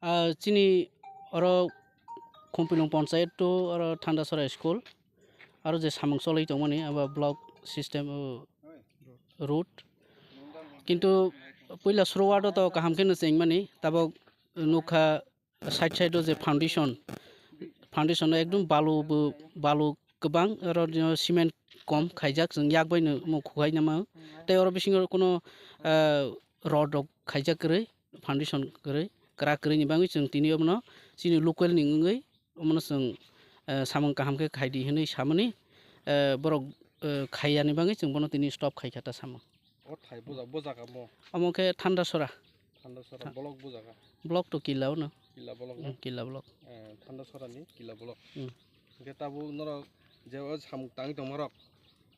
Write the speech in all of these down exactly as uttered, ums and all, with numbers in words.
Ah, chini oro Khumpilung Panchayat to oro Thandasora school, aro je samung cholwi tongmani abo block system, o, road. Kintu puila shuru ward o to kaham kheno chengmani, tabok nukha side side o je foundation, foundation o ekdom balu bo, balu kwbang, oro cement kom khaijak, chwng yak bai no omo khukhai nangma. Tei oro bisingo kuno, ah, rod rok khaijak kwrwi, foundation kwrwi, kwrak kwrwi ni bagwi chwng tini obono chini local ni wngwi omono chwng, eh, samung kaham khe khai di hwnwi samani, eh, borok, eh, khaiya ni bagwi chwng bono tini stop khai kha ta samung. O thai boja, boja kamo? Omo khe Thandasora. Thandasora Tha- block boja kha? Block to Killa ono. Killa block na? Mm, Killa block. Eh, Thandasora ni Killa block. Mm. Hingke tabuk norok je o samung tangwi tongmarok,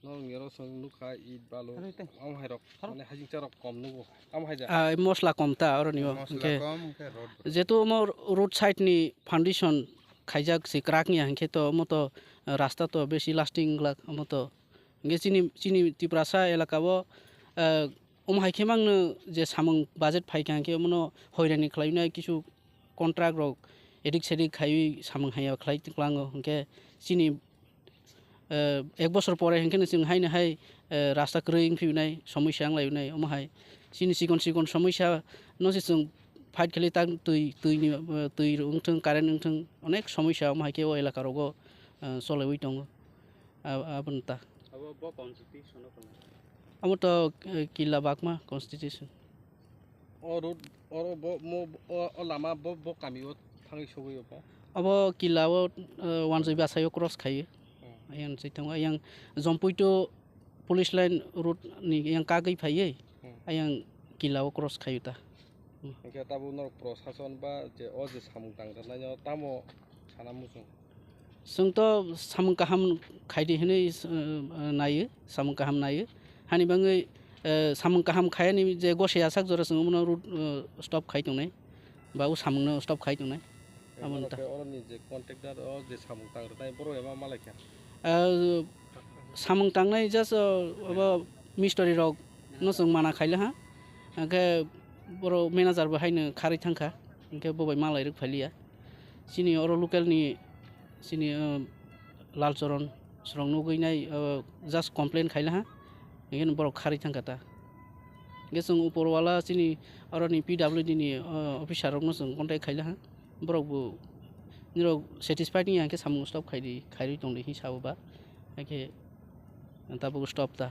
norok ni oro chwng nukha it balu, aro ite. Amo hai rok, aro? Mane hajingcha rok kom nugo. Amo hai ja? Ah, mosla kom ta oro ni o. Mosla hingke kom, hingke road bo. Jetu omo road side ni foundation khaijak se kwrak ni ya, hingke to omo to, ah, rasta to besi lasting glak omo to. Hingke chini, chini Tiprasa elaka o, ah, omo hai khe mangno je samung budget phai kha, hingke omono hoirani khlai nai kisu contract rok edik sedik khaiwi samung haiya khlai twklango, hingke chini, eh, ek bosor pore hingke no chwng haino hai, eh, rasta kwrwi wngphi nai, somosya wnglai nai, omo hai chini chikon chikon somosya no se chwng fight khlai tak twi, twi ni, eh, twi wngthwng, current wngthwng, onek somosya omo hai khe o elaka rogo, eh, choliwi tongo. Ab-, aboni ta. Abo bo constitution o kwlai? Amo to, eh, Killa Bagma constitution. O road, oro bo, mo, o, o lama bo, bo kami o thangwi sogwi o bo? Abo Killa o, eh, Wanjoi Basa o cross khaio. Hmm. Ayang se tongo, ayang Jompui to police line road ni yang kagwi phaiwi, Hmm. ayang Killa o cross khaio ta. Hmm. Hingke tabuk norok prosason ba je o je samung tangjaknai no tamo sana muchung? Chwng to samung kaham khaidi hinwi, uh, uh, naio, samung kaham naio. Hani bagwi, uh, samung kaham khayani je gosai asak jora chwng omono road, uh, stop khai tongnai, ba o samungno stop khai tongnai. Abo wngkha. Norok khe oroni je contractor o je samung tangrwnai borok ema malai kha? Ah, samung tangnai just, ah, abo mistri rok no chwng mana khaila ha. Hwnkhe borok manager bo haino kharwi thangkha. Hwnkhe bo bai malai rwk phailiya. Chini oro local ni chini, ah, Lalchoron srong nugwi nai, ah, just complain khaila ha. Hwnkhe borok kharwi thangkha ta. Hwnkhe chwng upor wala chini oroni P W D ni, ah, officer rok no chwng contact khaila ha. Borok bo nirok satisfied wngya hwnkhe samung stop khaidi, khairwi tongdi hinwi sabo ba, hakhe tabuk stop ta.